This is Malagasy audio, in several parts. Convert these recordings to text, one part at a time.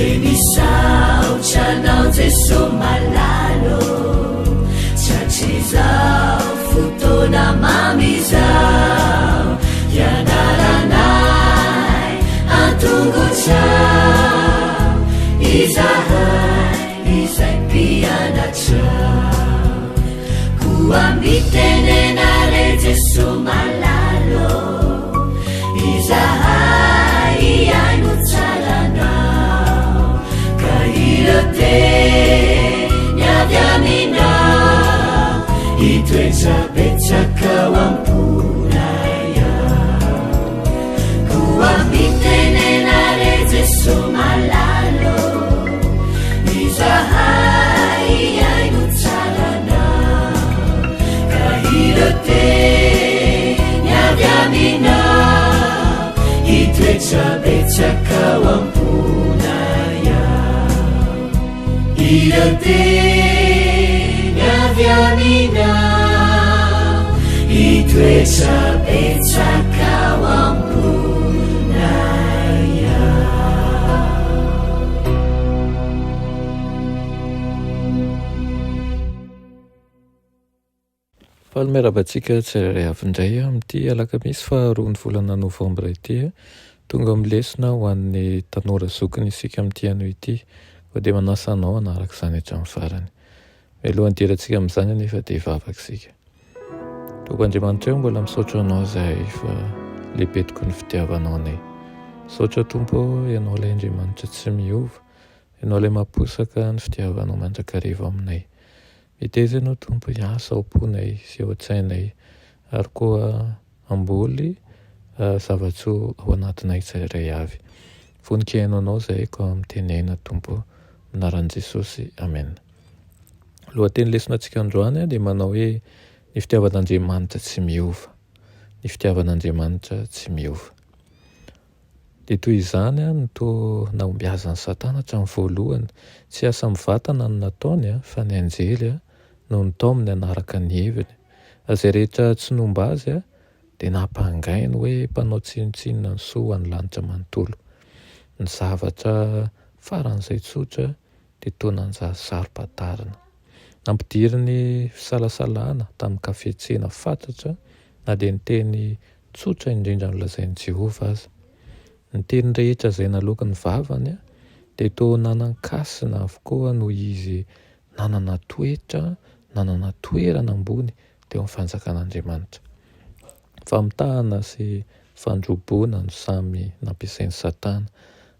Dia misaotra anao Jeso malala ô, Tratrizao fotoana mamy izao, Hianaranay an-tongotrao, Izahay izay mpianatrao. Koa mitenena re Jeso malala ô, Izahay hihaino tsara anao, Ka ireo teny avy aminao, Hitoetra betsaka ao am-ponay ao. Koa mitenena re Jeso malala ô, Izahay hihaino tsara anao, Ka ireo teny avy aminao, Hitoetra betsaka ao am-ponay ao. Ireo teny avy aminao, Hitoetra betsaka ao am-ponay ao. Faly miarahaba antsika tsirairay avy indray amin'ity alakamisy faharoa ny volana novambra ity. Tonga amin'ny lesona ho an'ny tanora zokiny isika amin'ity anio ity. Koa dia manasa anao hanaraka izany hatramin'ny farany. Mialohan'ny hidirantsika amin'izany anefa dia hivavaka isika. Tompo Andriamanitra eo, mbola misaotra anao izahay fa lehibe tokoa ny fitiavanao anay. Misaotra Tompo ô, Ianao ilay Andriamanitra tsy miova, Ianao ilay mamposaka ny fitiavanao mandrakariva aminay. Meteza Ianao Tompo hiasa ao am-ponay sy ao an-tsainay ary koa hamboly zava-tsoa ao anatinay tsirairay avy. Vonon-kihaino Anao izahay koa mitenena Tompo Amin'ny anaran'i Jesosy Amen. Lohateny lesona antsika androany dia manao hoe ny fitiavan'Andriamanitra tsy miova. Ny fitiavan'Andriamanitra tsy miova. Dia toy izany no toa nahombiazan'i Satana hatramin'ny voalohany. Tsy asa mivantana no nataony fa ny anjely no nitaominy hanaraka ny heviny. Ary izay rehetra tsy nomba azy dia nampangainy hoe mpanao tsinontsinona ny soa ho an'ny lanitra manontolo. Ny zavatra faran'izay tsotra dia toa nanjary saro-pantarina. Nampidiriny fisalasalana tamin-kafetsena fatratra na dia ny teny tsotra indrindra nolazain'i Jehovah aza. Ny teny rehetra izay naloaky ny vavany dia toa nanan-kasina avokoa noho izy nanana toetra, nanana toerana ambony teo amin'ny fanjakan'Andriamanitra. Famitahana sy fandroboana no samy nampiasain'i Satana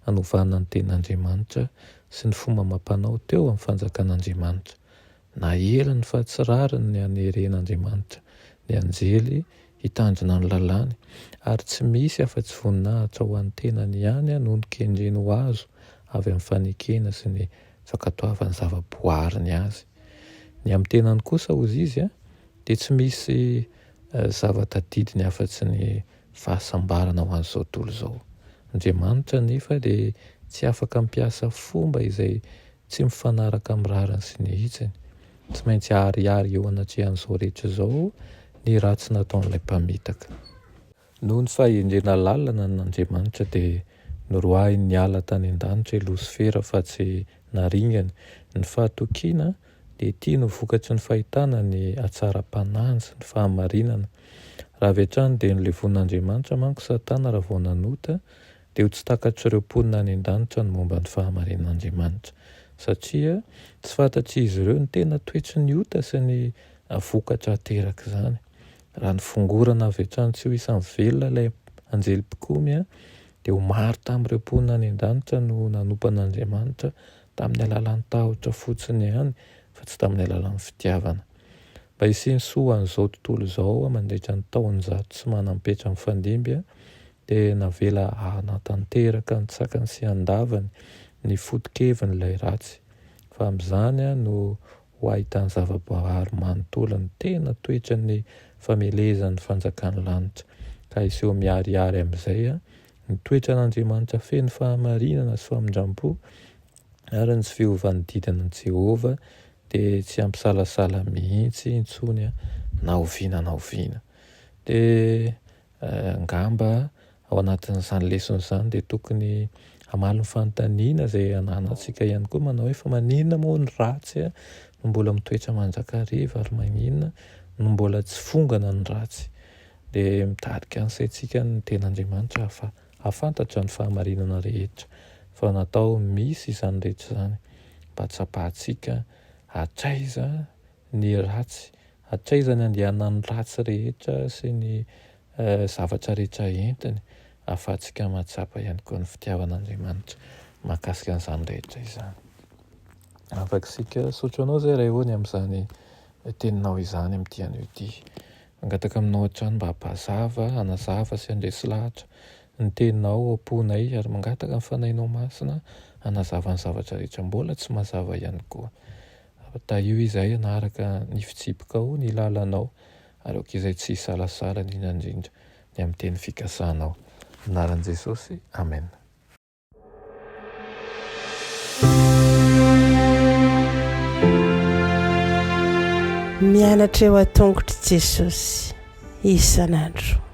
hanovana ny tenin'Andriamanitra sy ny fomba amam-panao teo amin'ny fanjakan'Andriamanitra. Naheriny fa tsy rariny ny haneren'Andriamanitra ny anjely hitandrina ny lalàny, ary tsy misy afa-tsy voninahitra ho an'ny tenany ihany no nokendreny ho azo avy amin'ny fanekena sy ny fankatoavan'ny zava-boariny azy. Ny amin'ny tenany kosa, hozy izy, dia tsy misy zava-tadidiny afa-tsy ny fahasambarana ho an'izao tontolo izao. Andriamanitra anefa dia tsy afaka hampiasa fomba izay tsy mifanaraka amin'ny rariny sy ny hitsiny. Tsy maintsy aharihary eo anatrehan'izao rehetra izao ny ratsy nataon'ilay mpamitaka. Noho ny fahendrena lalina nanan'Andriamanitra dia noroahiny niala tany an-danitra i Losifera fa tsy naringany. Ny fahatokiana dia tiany ho vokatry ny fahitana ny hatsaram-panahiny sy ny fahamarinana. Raha avy hatrany dia nolevonin'Andriamanitra manko Satana raha vao nanota dia ho tsy takatr'ireo mponina any an-danitra ny momba ny fahamarinan'Andriamanitra, satria tsy fantatr'izy ireo ny tena toetry ny ota sy ny vokatra aterak'izany. Raha nifongorana avy hatrany tsy ho isan'ny velona ilay anjely mpikomy, dia ho maro tamin'ireo mponina any an-danitra no nanompo an'Andriamanitra tamin'ny alalan'ny tahotra fotsiny ihany, fa tsy tamin'ny alalan'ny fitiavana. Mba hisian'ny soa ho an'izao tontolo izao mandritra ny taonjato tsy manam-petra mifandimby, dia navela hanatanteraka an-tsakany sy an-davany ny foto-keviny ilay ratsy, fa amin'izany no ho ahitan'ny zavaboahary manontolo ny tena toetran'ny famelezan'ny fanjakan'ny lanitra, ka hiseho miharihary amin'izay ny toetran'Andriamanitra feno fahamarinana sy famindram-po, ary ny tsy fiovan'ny didin'i Jehovah dia tsy hampisalasala mihitsy intsony na oviana na oviana. Dia Angamba Ao anatin'izany lesona izany dia tokony hamaly ny fanontaniana izay ananantsika ihany koa manao hoe fa maninona moa ny ratsy no mbola mitoetra mandrakariva ary maninona no mbola tsy fongana ny ratsy. Dia mitarika ny saintsika ny tenin'Andriamanitra hafa hahafantatra ny fahamarinana rehetra fa natao misy izany rehetra izany mba tsapantsika hatraiza ny ratsy, hatraiza ny andehanan'ny ratsy rehetra sy ny zavatra rehetra entiny ahafahantsika mahatsapa ihany koa ny fitiavan'Andriamanitra mahakasika an'izany rehetra izany. Afaka isika sotro anao izay Ray ô ny amin'izany teninao izany amin'ity anio ity. Mangataka aminao hatrany mba hampazava, hanazava sy handresy lahatra ny teninao ao am-ponay ary mangataka ny Fanahinao Masina hanazava ny zavatra rehetra mbola tsy mazava ihany koa. Tahio izahay hanaraka ny fitsipikao, ny lalanao ary aoka izay tsy hisalasala indrindra indrindra ny amin'ny teny fikasanao. Anaran'i Jesosy, Amen. Mianatra eo an-tongotr'i Jesosy isan'andro.